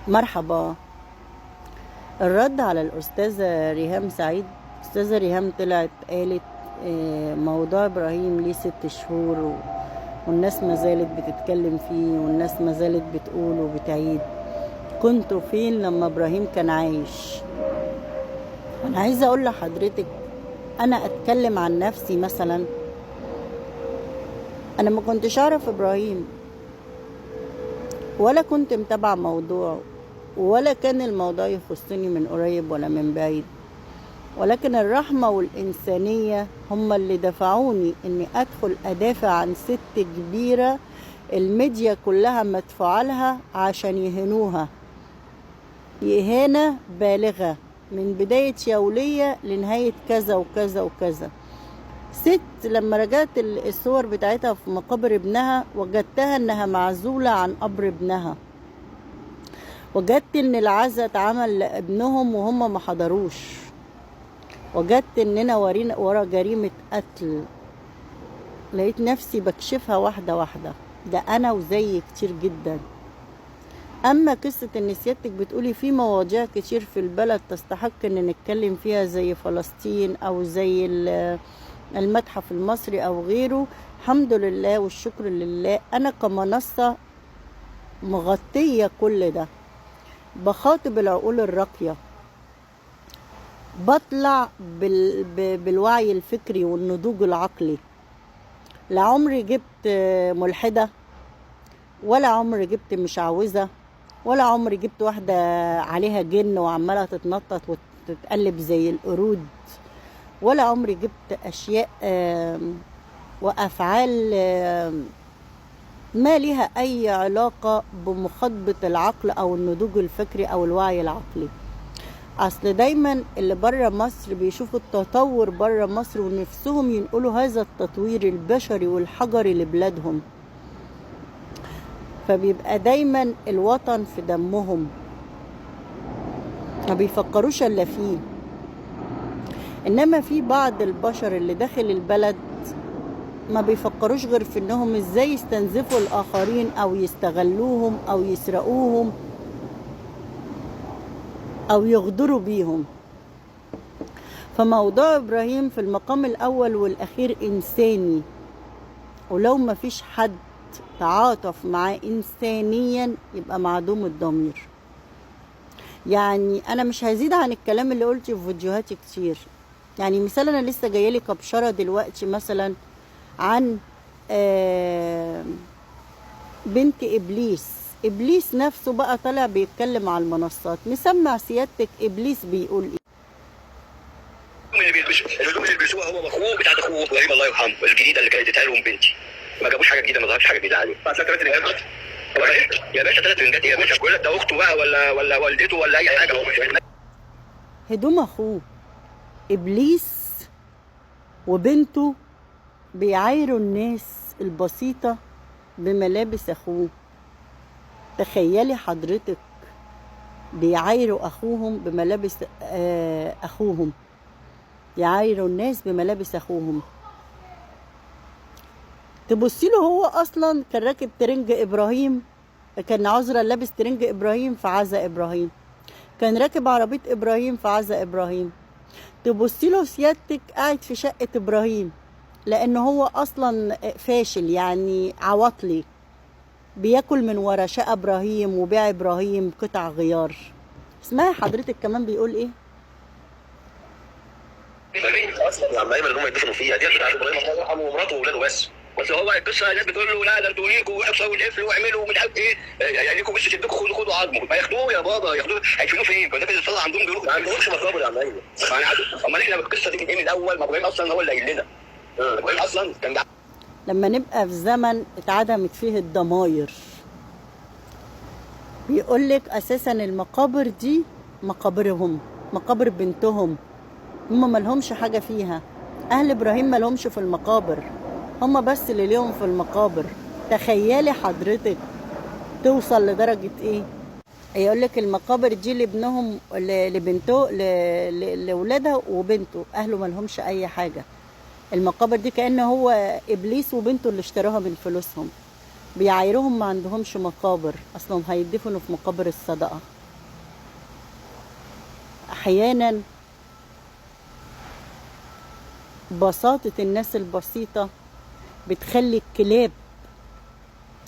مرحبا. الرد على الأستاذة ريهام سعيد. أستاذة ريهام طلعت قالت موضوع إبراهيم ليه 6 شهور والناس ما زالت بتتكلم فيه، والناس ما زالت بتقول وبتعيد. كنتوا فين لما إبراهيم كان عايش؟ أنا عايزة أقول لحضرتك، أنا أتكلم عن نفسي مثلا، أنا ما كنتش أعرف إبراهيم، ولا كنت متابعة موضوعه، ولا كان الموضوع يخصني من قريب ولا من بعيد، ولكن الرحمة والإنسانية هم اللي دفعوني إني أدخل أدافع عن ست كبيرة الميديا كلها مدفوعة لها عشان يهنوها إهانة بالغة من بداية يولية لنهاية كذا وكذا وكذا. ست لما رجعت الصور بتاعتها في مقابر ابنها وجدتها إنها معزولة عن قبر ابنها، وجدت إن العزا اتعمل لابنهم وهم ما حضروش، وجدت إننا ورا جريمة قتل. لقيت نفسي بكشفها واحدة واحدة، ده أنا وزي كتير جدا. أما قصة إن سيادتك بتقولي في مواضيع كتير في البلد تستحق إن نتكلم فيها زي فلسطين أو زي المتحف المصري أو غيره، الحمد لله والشكر لله أنا كمنصة مغطية كل ده، بخاطب العقول الراقية، بطلع بالوعي الفكري والنضوج العقلي. لا عمري جبت ملحدة، ولا عمري جبت مشعوذة، ولا عمري جبت واحدة عليها جن وعمالة تتنطط وتتقلب زي القرود، ولا عمري جبت أشياء وأفعال ما لها أي علاقة بمخاطبة العقل أو النضوج الفكري أو الوعي العقلي. أصل دايما اللي برا مصر بيشوفوا التطور برا مصر ونفسهم ينقلوا هذا التطوير البشري والحجري لبلادهم، فبيبقى دايما الوطن في دمهم، ما بيفكروش إلا فيه. إنما في بعض البشر اللي داخل البلد ما بيفكروش غير في إنهم إزاي يستنزفوا الآخرين أو يستغلوهم أو يسرقوهم أو يغدروا بيهم. فموضوع إبراهيم في المقام الأول والأخير إنساني، ولو ما فيش حد تعاطف معاه إنسانيا يبقى معدوم الضمير. أنا مش هزيد عن الكلام اللي قلته في فيديوهاتي كتير. مثلا أنا لسه جايلي كبشرة دلوقتي مثلا عن بنت إبليس. إبليس نفسه بقى طالع بيتكلم على المنصات، مسمع سيادتك إبليس بيقول إيه؟ الهدوم اللي بيلبسوها هو واخوه بتاعت اخوه ابراهيم الله يرحمه، الجديده اللي كانت اديتها لهم بنتي، ما جابوش حاجه جديده، ما ظهرش حاجه جديده عليه. بعد 3 رنجات يا باشا، 3 رنجات يا باشا، كل ده اخته بقى ولا والدته ولا اي حاجه. هدوم اخوه ابليس وبنته بيعايروا الناس البسيطه بملابس اخوه. تخيلي حضرتك بيعايروا اخوهم بملابس اخوهم، يعايروا الناس بملابس اخوهم. تبصي له هو اصلا كان راكب ترنج ابراهيم، كان عذرا لابس ترنج ابراهيم في عزا ابراهيم، كان راكب عربيه ابراهيم في عزا ابراهيم. تبصي له سيادتك قاعد في شقه ابراهيم، لان هو اصلا فاشل، عواطلي، بياكل من ورا شقه ابراهيم وبيع ابراهيم قطع غيار. اسمعي حضرتك كمان بيقول ايه؟ اصلا يا عم ايمن اللي هم يدفنوا فيها دي بتاعت ابراهيم الله يرحمه ومراته واولاده بس. بس هو القصه الناس بتقول له لا ده انتوا ليكوا وحصوا والقفل واعملوا ومش عارف ايه، ليكوا بس شدكوا خدوا عظمه. ما ياخدوه يا بابا، ياخدوه هيدفنوه فين؟ فالناس اللي طلع عندهم بيقولوا ما عندهمش مقابر يا عم ايمن. انا عارف، امال احنا القصه دي من ايه من الاول؟ ما ابراهيم اصلا هو اللي قايل لنا. ابراهيم اصلا كان ده. لما نبقى في زمن اتعدمت فيه الضماير، بيقول لك اساسا المقابر دي مقابرهم، مقابر بنتهم، هم ما لهمش حاجه فيها. اهل ابراهيم ما لهمش في المقابر، هم بس اللي ليهم في المقابر. تخيلي حضرتك توصل لدرجه ايه؟ يقول لك المقابر دي لابنهم، لبنته، لاولادها وبنته، اهله ما لهمش اي حاجه. المقابر دي كأنه هو إبليس وبنته اللي اشتروها من فلوسهم، بيعايرهم ما عندهمش مقابر، أصلهم هيدفنوا في مقابر الصدقة. احيانا بساطة الناس البسيطة بتخلي الكلاب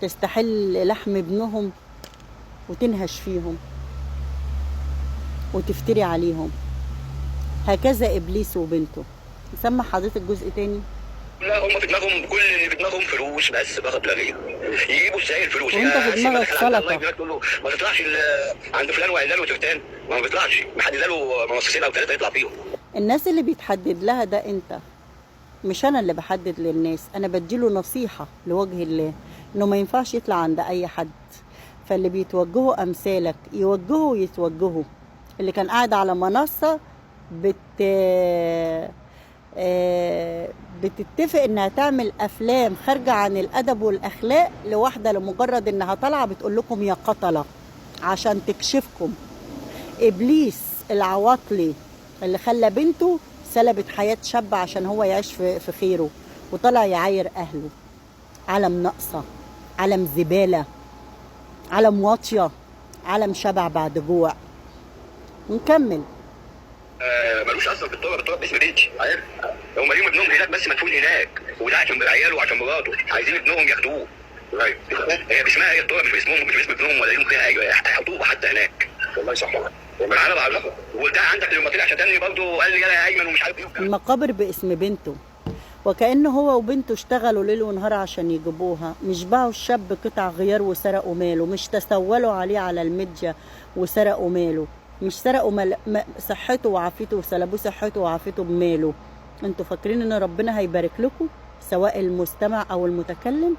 تستحل لحم ابنهم وتنهش فيهم وتفتري عليهم. هكذا ابليس وبنته. نسمع حضرتك جزء تاني. لا هم في دماغهم، كل اللي في دماغهم فلوس بس فقط لا غير. يجيبوا ازاي الفلوس؟ وانت في دماغك سلطة. الله يبارك له، ما تطلعش عند فلان وعلان وتفتان، ما بيطلعش، محدد له منصتين او 3 يطلع فيهم. الناس اللي بيتحدد لها ده انت، مش انا اللي بحدد للناس. انا بديله نصيحة لوجه الله انه ما ينفعش يطلع عند اي حد. فاللي بيتوجهوا امثالك يوجهوا ويتوجهوا. اللي كان قاعد على منصة بتتفق انها تعمل افلام خارجه عن الادب والاخلاق لواحدة لمجرد انها طالعه بتقول لكم يا قتله عشان تكشفكم. ابليس العواطلي اللي خلى بنته سلبت حياة شاب عشان هو يعيش في خيره، وطلع يعاير اهله. عالم ناقصه، عالم زبالة، عالم واطية، عالم شبع بعد جوع. ونكمل. ملوش اصلا في التربة، التربة باسم بنتي، عارف؟ هم ليهم ابنهم هناك بس مدفون هناك، وده عشان عياله وعشان مراته، عايزين ابنهم ياخدوه. ايوه هي باسمها هي التربة، مش باسمهم، مش باسم ابنهم ولا ليهم فيها اي حطوه حتى هناك. والله صح. انا بعرفه، وده عندك لما طلع شتمني برضه وقال لي يلا يا ايمن ومش عارف ايه. المقابر باسم بنته، وكأنه هو وبنته اشتغلوا ليل ونهار عشان يجيبوها. مش باعوا الشاب قطع غيار وسرقوا ماله، مش تسولوا عليه على الميديا وسرقوا ماله، مش سرقوا صحته وعافيته وسلبوه صحته وعافيته بماله. انتوا فاكرين ان ربنا هيبارك لكم سواء المستمع او المتكلم؟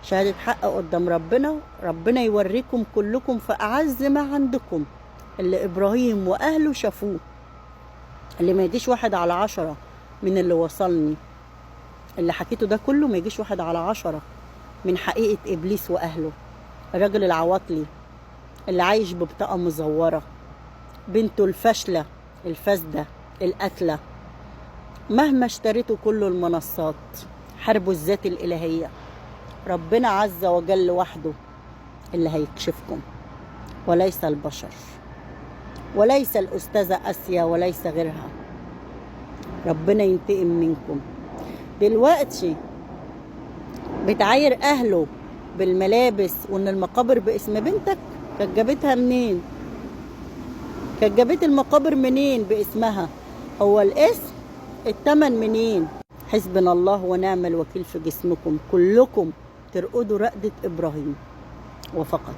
شهادة حق قدام ربنا، ربنا يوريكم كلكم في اعز ما عندكم اللي ابراهيم واهله شافوه، اللي ما يجيش 1 على 10 من اللي وصلني. اللي حكيته ده كله ما يجيش 1 على 10 من حقيقة ابليس واهله. الراجل العواطلي اللي عايش ببطاقة مزورة، بنته الفاشلة الفاسدة القاتلة. مهما اشتريتوا كل المنصات، حاربوا الذات الإلهية. ربنا عز وجل وحده اللي هيكشفكم، وليس البشر، وليس الأستاذة آسيا، وليس غيرها. ربنا ينتقم منكم. دلوقتي بتعاير أهله بالملابس وإن المقابر باسم بنتك، كانت جابتها منين؟ كانت جابت المقابر منين باسمها؟ هو الاسم التمن منين؟ حسبنا الله ونعم الوكيل في جسمكم كلكم. ترقدوا رقدة إبراهيم وفقط.